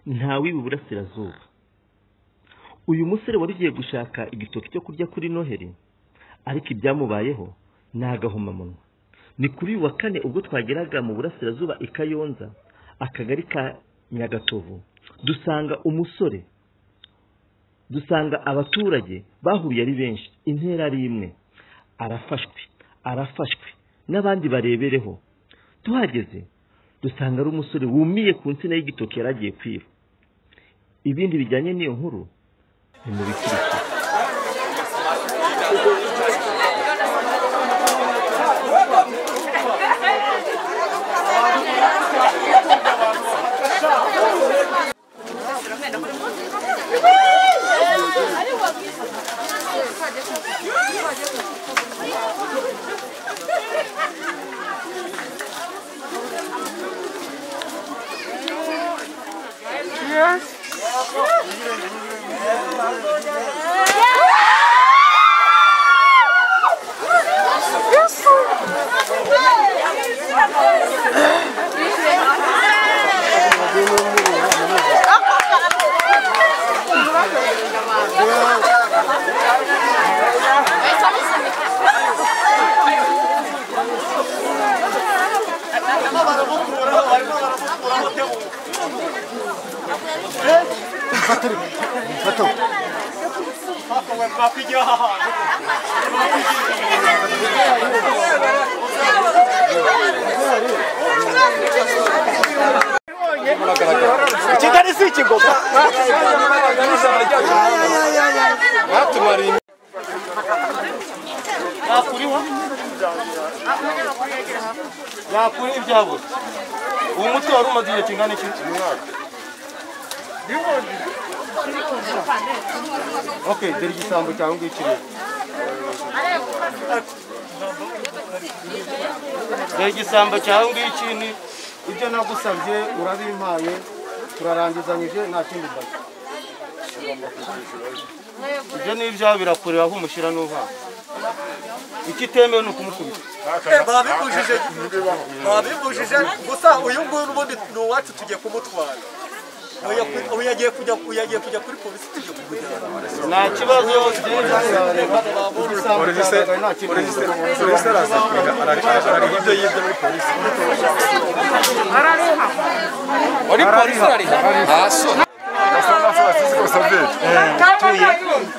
Ntawiba iburasirazuba. Uyu musore wari ugiye gushaka igitoki cyo kurya kuri Noheli, ariko ibyamubayeho ni agahomamunwa. Ni kuri uyu wa kane ubwo twageraga mu burasirazuba i Kayonza, akagari ka Nyagatovu, dusanga umusore, dusanga abaturage bahuriye ari benshi, intera ari imwe. Arafashwe n'abandi barebereho. Tuhageze dusanga ari umusore wumiye ku nsina y'igitoki yari agiye kwiba. Ibindi bijyanye n'iyo nkuru ni mu bikurikira. Kigali si ikigogo. Yakuri ibyabo. Uwo muti wari umaze igihe kingana iki? Okay, dore igisambo cyawe ngiki rero. Dore igisambo cyawe ngiki ni ibyo nagusabye urabimpaye, turarangizanyije nta kindi mbaza. Ibyo ni ibyawe birakureba aho umushyira n'uvanga. Ikitemewe ni ukumukubita. Babibujije gusa uyu nguyu n'ubundi ni uwacu tugiye kumutwara. Uyu yagiye kujya kuri polisi tugiye kumujyana. Nta kibazo. Polisi araza arariha ibyo yibye muri polisi. Muri polisi arariha.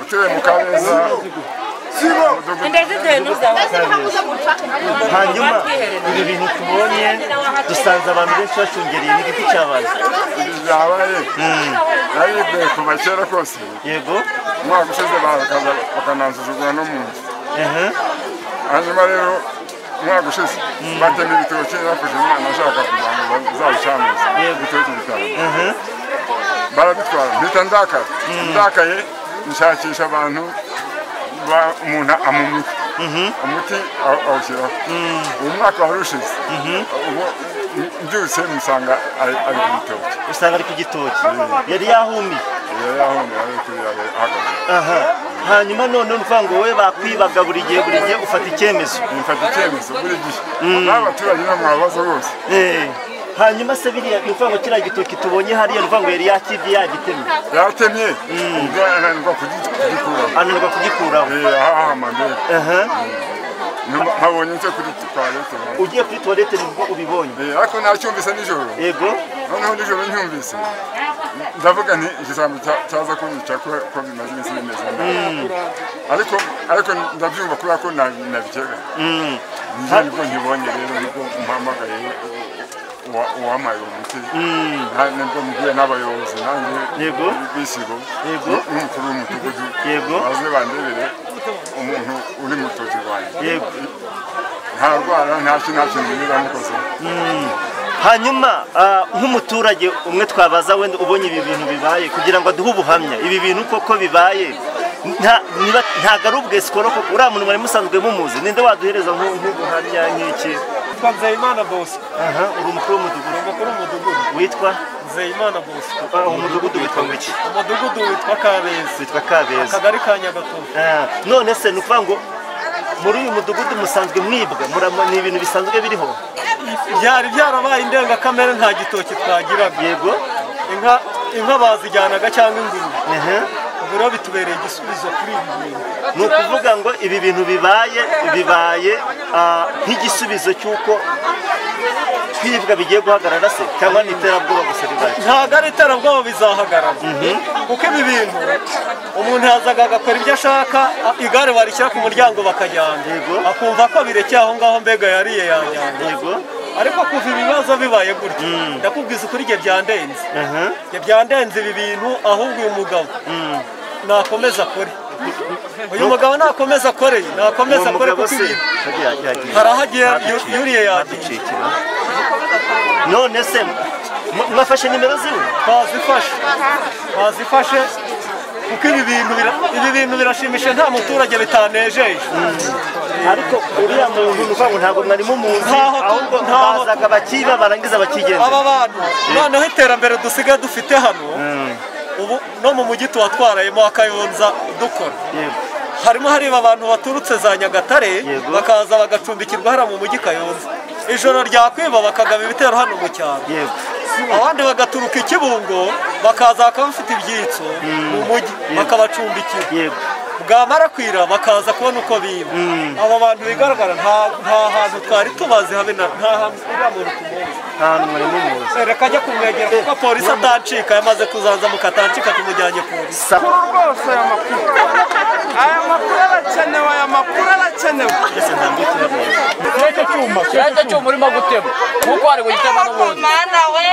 Utuye mu Kabeza. Hanyuma ibi bintu tubonye dusanze abantu benshi bashungereye n'igiti cyabaye. Byabaye naribwe kuva kera kose. Yego. Umwaka ushize bakaza bakanansuzugura no mu nzu. Hanyuma rero umwaka ushize batema ibitoki bafashe umwana ashaka kugira ngo bazabishamuze ibitoki bitanu barabitwara mpita ndakara. Ndakaye nshakisha abantu umuntu amumuti umuti awushyiraho. Uwo mwaka wari ushize mbyutse musanga ari ku gitoki. Usanga ari ku gitoki yari yahumiye. Yari yahumiye ari ahagaze. Hanyuma none uvuga ngo wowe bakwibaga buri gihe ufata icyemezo. Mfata icyemezo buri gihe n'abaturage namwabaza bose. Hanyuma se biriya ni ukuvuga ngo kiriya gitoki tubonye hariya ni ukuvuga ngo yari yakibye yagitemye. Yatemye ubwo ananirwa kugikuraho. Ananirwa kugikuraho. Nkabonye nse kuri toilette. Ugiye kuri toilette nibwo ubibonye? Ariko nacyumvise nijoro. Yego. Noneho nijoro ncyumvise ndavuga nti igisambo cyaza kunyica ko bimaze iminsi bimeze nabi. Ariko ndabyumva kubera ko nabikeka. Nibwo nkibonye rero nibwo mpamagaye uwampaye umuti. Nibwo mbwiye n'abayobozi nanjye b'isibo n'umukuru w'umudugudu baze bandebere umuntu uri mu rutoki rwanjye. Nta rwara nta kintu biramukoze. Hanyuma nk'umuturage umwe twabaza wenda ubonye ibi bintu bibaye kugira ngo aduhe ubuhamya ibi bintu koko bibaye ntago ari ubwesikoro koko uriya muntu mwari musanzwe mumuzi ninde waduhereza nk'ubuhamya nk'iki? Witwa Nzeyimana Bosco. Uri umukuru w'umudugudu. Umukuru w'umudugudu witwa Nzeyimana Bosco. Umudugudu witwa ngwiki? Umudugudu witwa Kabeza. Witwa Kabeza. Akagari ka Nyagatovu. None se ni ukuvuga ngo Muri uyu mudugudu musanzwe mwibwa, ni ibintu bisanzwe biriho. Byari byarabaye indengakamere, nta gitoki twagiraga. Yego. Inka bazijyanaga cyangwa ingurube. Ubu rero bitubereye igisubizo kuri ibi bintu. Ni ukuvuga ngo ibi bintu bibaye nk'igisubizo cy'uko kwibwa bigiye guhagarara se, cyangwa ni iterabwoba gusa bibaye? Ntabwo ari iterabwoba, bizahagarara. Kuko ibi bintu umuntu yazaga agakora ibyo ashaka, igare barishyira ku muryango bakajyana, akumva ko birekeye aho ngaho, mbega yariye yajyana. Ariko kuva ibibazo bibaye gutya, ndakubwiza ukuri, igihe byandenze. Byandenze ibi bintu, ahubwo uyu mugabo nakomeza akore. Uyu mugabo nakomeza akore, nakomeza akore kuko ibintu hari aho agiye yuriye yagiye. None se mwafashe nimero ziwe? Twazifashe kuko ibi bintu birashimisha, nta muturage bitanejeje. Ariko uriya muntu ni ukuvuga ngo ntabwo mwari mumuzi, ahubwo bazaga bakiba barangiza bakigendera. Aba bantu noneho iterambere dusigaye dufite hano, ubu no mu mujyi tuba twarayemo akayonza dukora. Harimo hariba abantu baturutse za Nyagatare bakaza bagacumbikirwa hariya mu mujyi Kayonza. Ijoro ryakwiba bakagaba ibitero hano mu cyaro. Abandi bagaturuka i Kibungo bakaza bakaba bafite ibyitso mu mujyi bakabacumbikira. Bwamara kwira bakaza kubona uko biba. Abo bantu bigaragara nta hantu twari tubazi, habe nta hantu uriya muntu tumuzi. Nta hantu mwari mumuzi. Reka ajya kumwegera kuko polisi atancika, yamaze kuzazamuka atancika tumujyanye polisi. Rwose aya makuru. Aya makuru arakenewe, aya makuru arakenewe. Ese ntabwo ikibazo. Icyo cyuma urimo gutema kuko ari gutema n'ubundi. Mana we!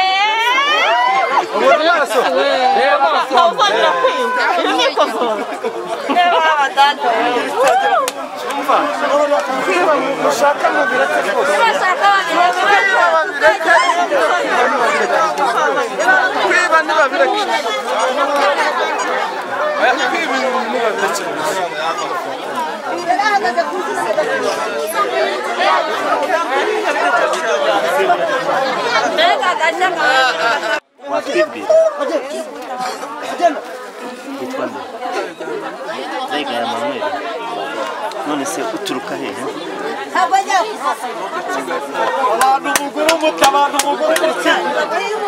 Watwibwira witwa nde? Nzayigaya Emmanuel. None se uturuka hehe?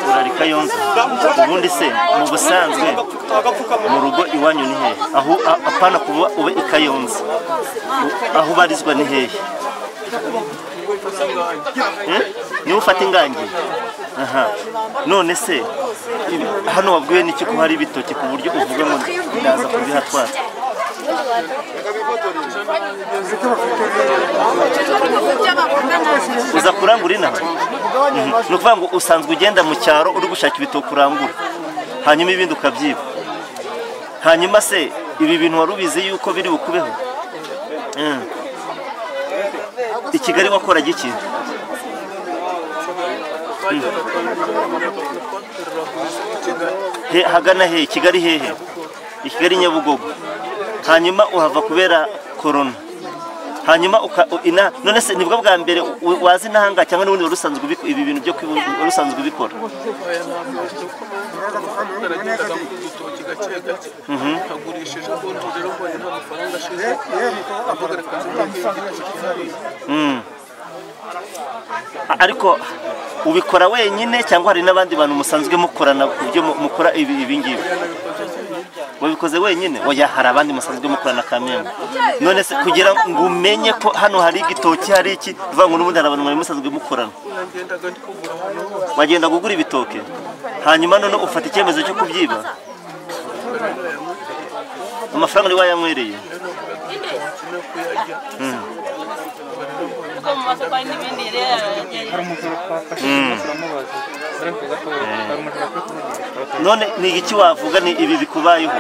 Urari Kayonza. Ubundi se mu busanzwe mu rugo iwanyu ni hehe? Aho apana kuba ube i Kayonza, aho ubarizwa ni hehe? Niba ufata ingangi. Aha. None se hano wabwiwe n'iki ko hari ibitoki ku buryo uvuga ngo ndaza kubihatwara? Uza kurangura inaha? Ni ukuvuga ngo usanzwe ugenda mu cyaro uri gushaka ibitoki urangura, hanyuma ibindi ukabyiba. Hanyuma se ibi bintu wari ubizi yuko biri bukubeho? I Kigali wakoraga iki? Hagana he? Kigali hehe? I Kigali Nyabugogo. Hanyuma uhava kubera corona. Hanyuma ina none se nibwo bwa mbere wazi nahanga cyangwa n'ubundi wari usanzwe ibi bintu byo usanzwe ubikora? Ariko ubikora wenyine cyangwa hari n'abandi bantu musanzwe mukorana kubyo mukora ibi ngibi? Wabikoze wenyine? Oya, hari abandi musanzwe mukorana kamembe. None se kugira ngo umenye ko hano hari igitoki hari iki, uvuga ngo n'ubundi hari abantu mwari musanzwe mukorana. Wagenda kugura ibitoki, hanyuma none ufata icyemezo cyo kubyiba. Amafaranga uri wayanywereye? None ni iki wavuga ni ibi bikubayeho?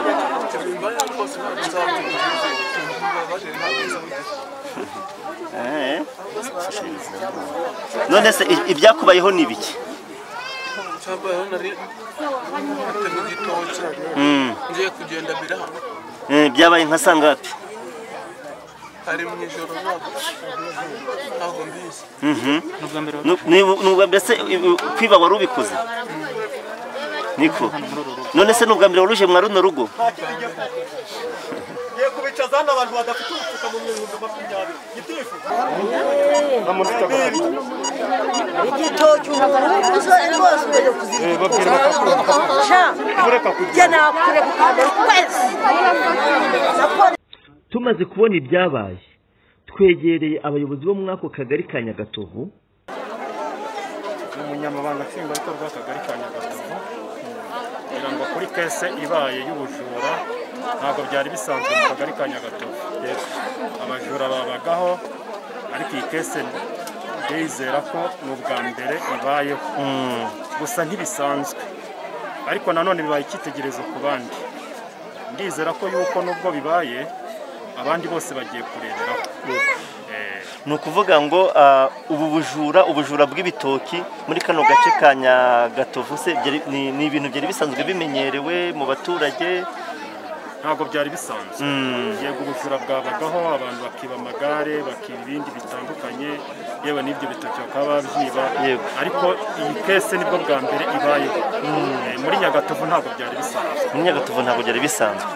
None se ibyakubayeho ni ibiki? Byabaye nka sangapi? Ari mu ijoro ntabwo mbizi. Nubwo mbese kwiba wari ubikoze? Niko none se n'ubwa mbere waruje mwa runo rugo? Ngiye kubicaza hano abantu badafite ubupfukamunwa 20,000 gitifu. Igitoki rwose ujya kuzirika. Tumaze kubona ibyabaye twegereye abayobozi bo muri ako kagari ka Nyagatovu. Umunyamabanga nshingwabikorwa w'akagari ka Nyagatovu kugira ngo kuri kese ibaye y'ubujura ntabwo byari bisanzwe mu kagari ka Nyagatovu. Abajura babagaho, ariko iyi kese ndizera ko ni ubwa mbere ibayeho, gusa ntibisanzwe, ariko nanone bibaye icyitegererezo ku bandi. Ndizera ko yuko nubwo bibaye abandi bose bagiye kureberaho. Ni ukuvuga ngo ubu bujura bw'ibitoki muri kano gace ka Nyagatovu se ni ibintu byari bisanzwe bimenyerewe mu baturage? Ntabwo byari bisanzwe. Yego ubujura bwabagaho, abantu bakiba amagare, bakiba ibindi bitandukanye, yewe n'ibyo bitoki bakaba babyiba, ariko iyi kese nibwo bwa mbere ibayeho. Muri Nyagatovu ntabwo byari bisanzwe. Muri Nyagatovu ntabwo byari bisanzwe.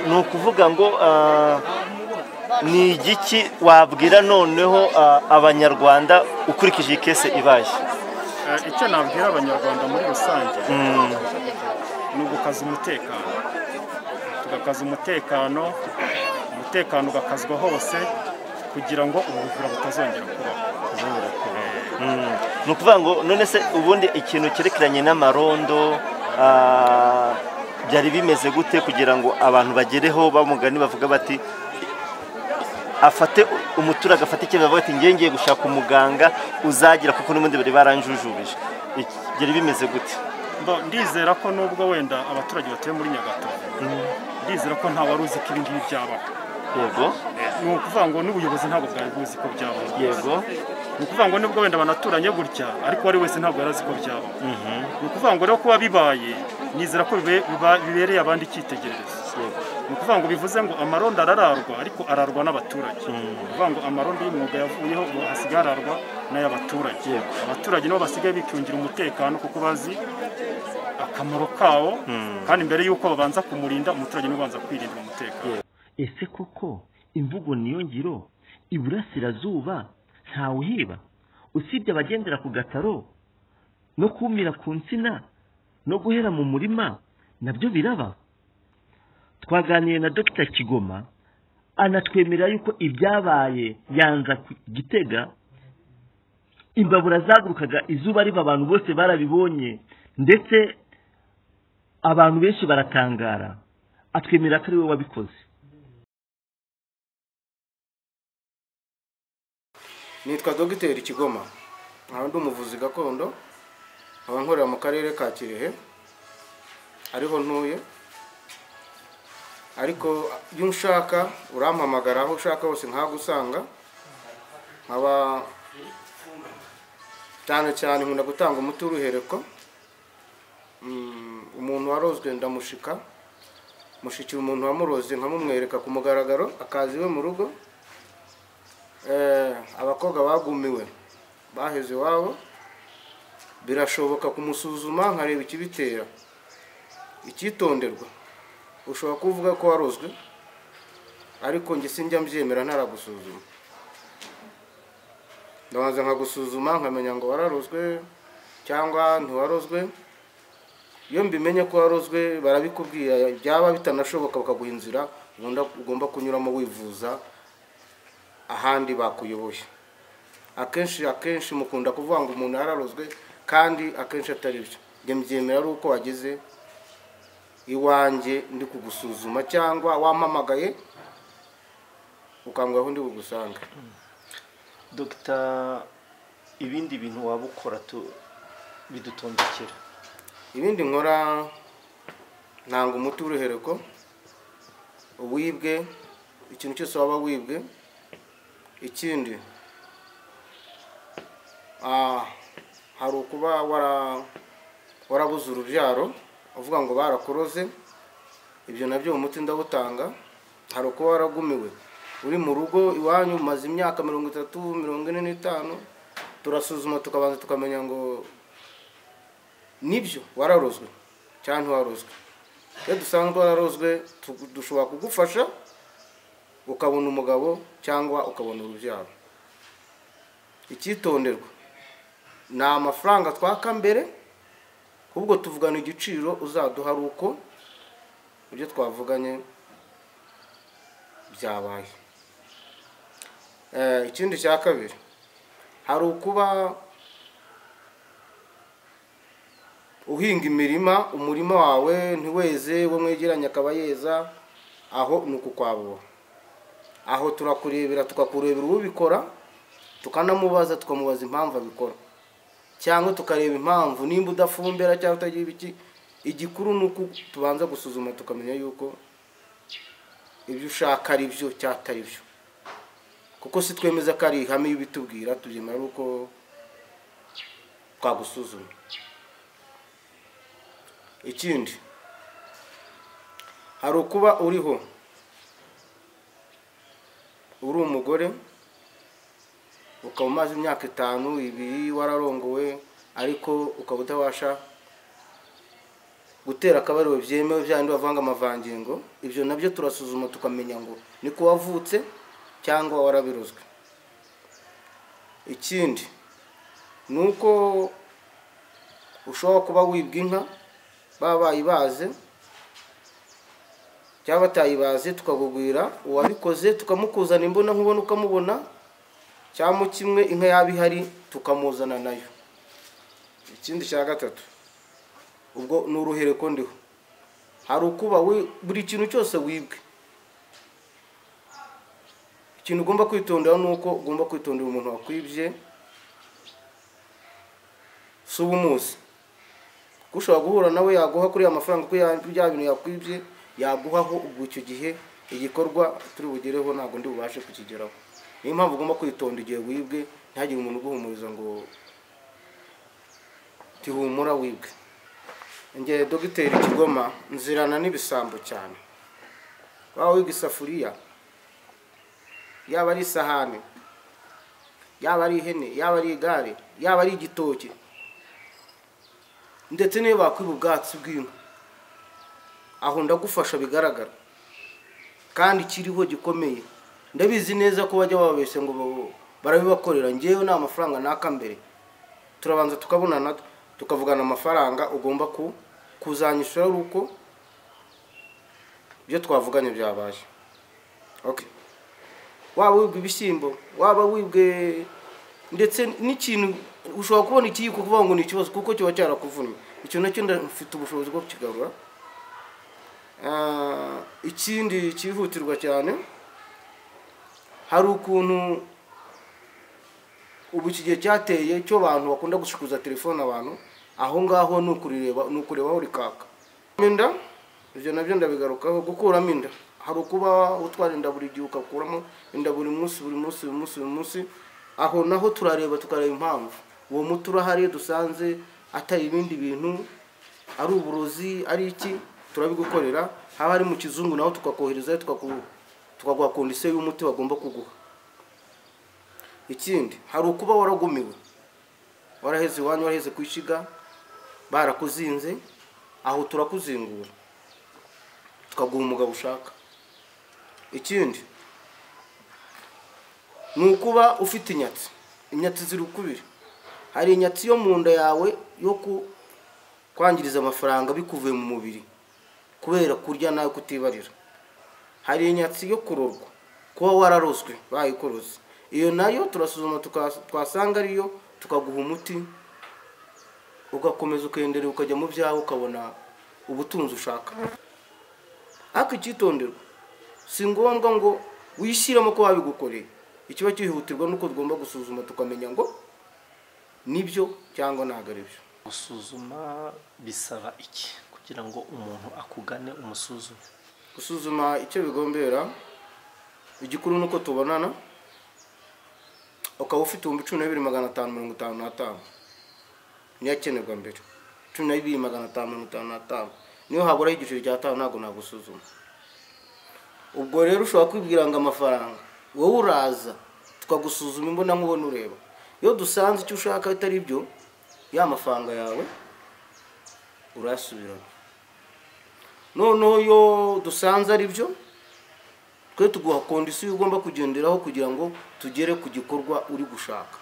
Ni ukuvuga ngo ni igiki wabwira noneho abanyarwanda ukurikije iyi kese ibaye? Icyo nabwira abanyarwanda muri rusange ni ugukaza umutekano. Tugakaza umutekano, umutekano ugakazwa hose kugira ngo ubujura butazongera kubaho. Ni ukuvuga ngo none se ubundi ikintu cyerekeranye n'amarondo byari bimeze gute kugira ngo abantu bagereho bamugani bavuga bati afate umuturage afate icyemezo avuga ati ngiye ngiye gushaka umuganga uzagira kuko n'ubundi bari baranjujubije, byari bimeze gute? Ndizera ko nubwo wenda abaturage batuye muri Nyagatovu, ndizera ko nta wari uzi ko ibi ngibi byabaho. Yego. Ni ukuvuga ngo n'ubuyobozi ntabwo bwari buzi ko byabaho. Yego. Ni ukuvuga ngo nubwo wenda banaturanye gutya, ariko uwari wese ntabwo yari azi ko byabaho. Ni ukuvuga ngo rero kuba bibaye, nizera ko bibereye abandi icyitegererezo. Ni ukuvuga ngo bivuze ngo amarondo arararwa, ariko ararwa n'abaturage. Ni ukuvuga ngo amarondo y'umwuga yavuyeho, ubu hasigaye ararwa n'ay'abaturage. Abaturage nabo basigaye bicungira umutekano kuko bazi akamaro kawo, kandi mbere y'uko babanza kumurinda, umuturage niwe ubanza kwirindira umutekano. Ese koko imvugo niyo ngiro iburasirazuba ntawuhiba usibye abagendera ku gataro no kumira ku nsina no guhera mu murima nabyo biraba? Twaganiye na Dr Kigoma anatwemerera yuko ibyabaye yanza Gitega, imbabura zagurukaga izuba riva, abantu bose barabibonye ndetse abantu benshi baratangara. Atwemerera ko ari we wabikoze. Nitwa Dr Kigoma, nkaba ndi umuvuzi gakondo, nkaba nkorera mu karere ka Kirehe ariho ntuye, ariko iyo unshaka urampamagara aho ushaka hose nkagusanga. Nkaba cyane cyane nkunda gutanga umuti w'uruhereko. Umuntu warozwe ndamushika, mushikira umuntu wamuroze nkamumwereka ku mugaragaro akaza iwe mu rugo. Abakobwa bagumiwe baheze iwabo, birashoboka kumusuzuma nkareba ikibitera. Icyitonderwa, ushobora kuvuga ko warozwe ariko njye sinjya mbyemera ntaragusuzuma. Ndabanza nkagusuzuma nkamenya ngo wararozwe cyangwa ntiwarozwe. Iyo mbimenye ko warozwe barabikubwira, byaba bitanashoboka bakaguha inzira ugomba kunyuramo wivuza ahandi bakuyoboye. Akenshi mukunda kuvuga ngo umuntu yararozwe kandi akenshi atari byo. Njye mbyemera ari uko wageze iwanjye ndi kugusuzuma cyangwa wampamagaye ukambwira aho ndi bugusanga. Dr, ibindi bintu waba ukora bidutondekera? Ibindi nkora, ntanga umuti w'uruhereko, uwibwe, ikintu cyose waba wibwe. Ikindi hari ukuba warabuze urubyaro uvuga ngo barakuroze, ibyo nabyo umuti ndawutanga. Hari ukuba waragumiwe uri mu rugo iwanyu umaze imyaka 30, 45, turasuzuma tukabanza tukamenya ngo nibyo wararozwe cyangwa cyangwa ntiwarozwe. Iyo dusanzwe wararozwe dushobora kugufasha ukabona umugabo cyangwa ukabona urubyaro. Icyitonderwa ni amafaranga twaka mbere, ubwo tuvugana igiciro uzaduha ari uko ibyo twavuganye byabaye. Ikindi cya kabiri, hari ukuba uhinga imirima, umurima wawe ntiweze, wo mwegeranye akaba yeza, aho ni ukukwabura. Aho turakurebera, tukakurebera ubikora, tukanamubaza, tukamubaza impamvu abikora, cyangwa tukareba impamvu nimba udafumbera cyangwa utagira ibiki. Igikuru ni uko tubanza gusuzuma tukamenya yuko ibyo ushaka ari byo cyangwa atari byo, kuko si twemeza ko ari ihame y'ibitubwira, tubyemera ari uko twagusuzuma. Ikindi, hari ukuba uriho uri umugore ukaba umaze imyaka 5, 2 wararongowe, ariko ukaba utabasha gutera akabariro byemewe byandi bavanga amavangingo, ibyo nabyo turasuzuma tukamenya ngo niko wavutse cyangwa warabirozwe. Ikindi nuko ushobora kuba wibwa inka baba bayibaze cyangwa batayibaze, tukakugwira uwabikoze tukamukuzana imbona nkubona ukamubona, cyangwa kimwe inka yaba ihari tukamuzana nayo. Ikindi cya gatatu, ubwo ni uruhereko ndiho, hari ukuba buri kintu cyose wibwe. Ikintu ugomba kwitondera ni uko ugomba kwitondera umuntu wakwibye, si ubumuzi, kuko ushobora guhura nawe yaguha kuri ya mafaranga, kuri bya bintu yakwibye yaguhaho, ubwo icyo gihe igikorwa turi bugereho ntabwo ndi bubashe kukigeraho. Niyo mpamvu ugomba kwitonda igihe wibwe, ntihagire umuntu uguhumuriza ngo tihumura wibwe. Nge Dogiteri Kigoma nzirana n'ibisambo cyane. Waba wiga isafuriya, yaba ari isahani, yaba ari ihene, yaba ari igare, yaba ari igitoki, ndetse niyo bakwiba ubwatsi bw'inka, aho ndagufasha bigaragara kandi kiriho gikomeye. Ndabizi neza ko bajya bababeshya ngo barabibakorera, ngewe nta mafaranga naka mbere. Turabanza tukabonana, tukavugana amafaranga ugomba kuzanyishyura ari uko ibyo twavuganye byabaye. Okay. Waba wibwe ibishyimbo, waba wibwe ndetse n'ikintu ushobora kubona ikiyiko kuvuga ngo ni ikibazo kuko kiba cyarakuvunnye, icyo nacyo ndafite ubushobozi bwo kukigarura. Ikindi cyihutirwa cyane, hari ukuntu ubu iki gihe cyateye cyo abantu bakunda gushikuza telefone abantu, aho ngaho ni ukureba aho rikaka. Inda, ibyo nabyo ndabigarukaho. Gukuramo inda, hari ukuba utwara inda buri gihe, ugakuramo inda buri munsi buri munsi buri munsi buri munsi, aho naho turareba tukareba impamvu uwo muti urahari, dusanze atari ibindi bintu, ari uburozi ari iki, turabigukorera. Haba ari mu kizungu naho tukakohereza, tukaguha kondisiyo y'umuti bagomba kuguha. Ikindi, hari ukuba waragumiwe, waraheze iwanyu, waraheze ku ishiga, barakuzinze, aho turakuzingura tukaguha umugabo ushaka. Ikindi ni ukuba ufite inyatsi. Inyatsi ziri ukubiri, hari inyatsi yo mu nda yawe yo kwangiriza amafaranga bikuvuye mu mubiri kubera kurya nawe kutibarira, hari inyatsi yo kurorwa, kuba wararozwe bayikoroze, iyo nayo turasuzuma twasanga ariyo tukaguha umuti ugakomeza ukenderera ukajya mu byawe ukabona ubutunzi ushaka. Ariko icyitonderwa, si ngombwa ngo wishyiremo ko wabigukoreye, ikiba cyihutirwa nuko tugomba gusuzuma tukamenya ngo nibyo cyangwa ntabwo ari byo. Gusuzuma bisaba iki kugira ngo umuntu akugane umusuzume? Gusuzuma icyo bigombera, igikuru nuko tubonana, ukaba ufite 12,555 niyo akenerwa mbere, 12,555 niyo haburaho igiceri cya 5 ntabwo nagusuzuma. Ubwo rero ushobora kwibwira ngo amafaranga, wowe uraza tukagusuzuma imbona nkubona ureba, iyo dusanze icyo ushaka atari byo, ya mafaranga yawe urasubirana. Noneho yo dusanze ari byo, twe tuguha kondisiyo ugomba kugenderaho kugira ngo tugere ku gikorwa uri gushaka,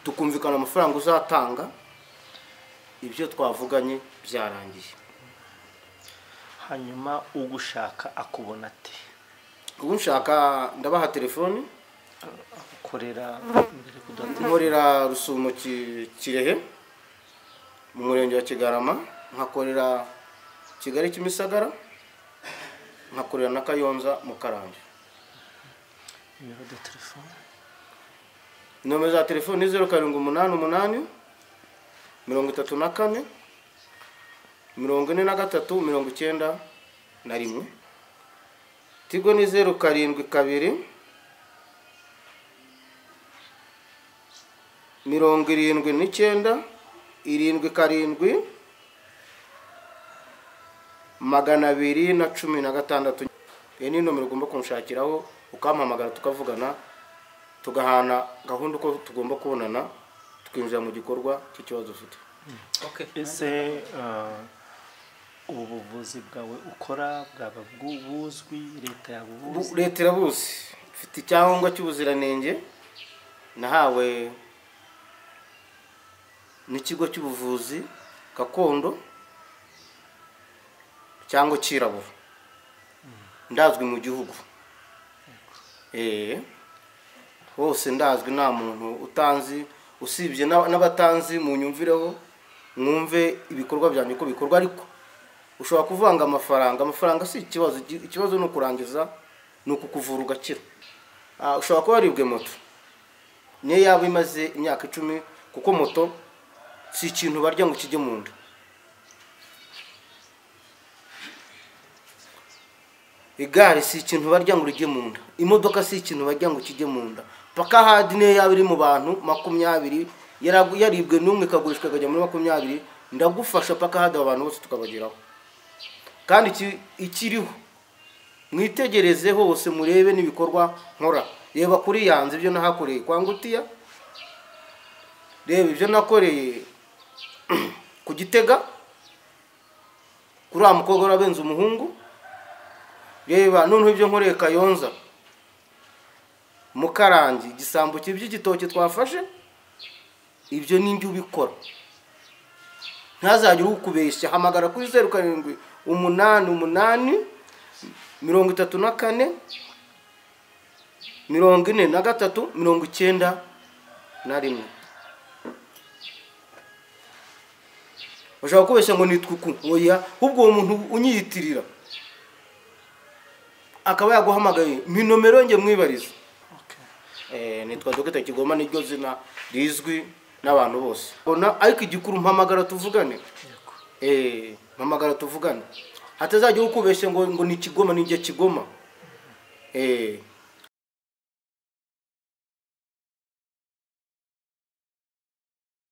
tukumvikana amafaranga uzatanga, ibyo twavuganye byarangiye. Hanyuma ugushaka akubona ate? Ugushaka ndabaha telefoni. Akorera mbere kudatera. Nkorera Rusumo Kirehe mu murenge wa Kigarama, nkakorera Kigali Kimisagara, nkakorera na Kayonza mu Karange. Nimero de telefone? Nomero za telefone ni 0788 34 43 91. Tigo ni 072 79 77 216. Iyi ni nomero ugomba kunshakiraho, ukampamagara tukavugana, tugahana gahunda uko tugomba kubonana, tukinjira mu gikorwa cy'ikibazo ufite. Ese ubu buvuzi bwawe ukora bwaba buzwi, leta yabubuzi? Leta irabuzi, mfite icyangombwa cy'ubuziranenge nahawe n'ikigo cy'ubuvuzi gakondo cyangwa cyirabura, ndazwi mu gihugu hose, ndazwi nta muntu utanzi usibye n'abatanzi mu nyumvireho mwumve ibikorwa byanjye uko bikorwa. Ariko ushobora kuvanga amafaranga, amafaranga si ikibazo, ikibazo ni ukurangiza, ni ukukuvura ugakira. Ushobora kuba waribwe moto niyo yaba imaze imyaka 10, kuko moto si ikintu barya ngo kijye mu nda. Igare si ikintu barya ngo rijye mu nda, imodoka si ikintu barya ngo kijye mu nda. Paka hadi niyo yaba iri mu bantu 20 yaribwe n'umwe ikagurishwa ikajya muri 20, ndagufasha paka hadi abantu bose tukabageraho. Kandi ikiriho mwitegereze hose murebe n'ibikorwa nkora. Reba kuri yanze ibyo nahakoreye kwa Ngutiya, reba ibyo nakoreye ku Gitega kuri wa mukobwa warabenze umuhungu, reba noneho ibyo nkoreye Kayonza Mukarangi, igisambo cy'iby'igitoki twafashe, ibyo ninjye ubikora. Ntazagire ukubeshya, hamagara kuri 07 88 34 43 91. Bashaka kubeshya ngo nitwa uku, oya, ahubwo uwo muntu unyiyitirira akaba yaguhamagaye minomero nge mwibariza. Nitwa Dr. Kigoma, niryo zina rizwi n'abantu bose. Bona ariko igikuru mpamagara tuvugane. Mpamagara tuvugane. Hatazajya ukubeshya ngo ni Kigoma, ni nge Kigoma.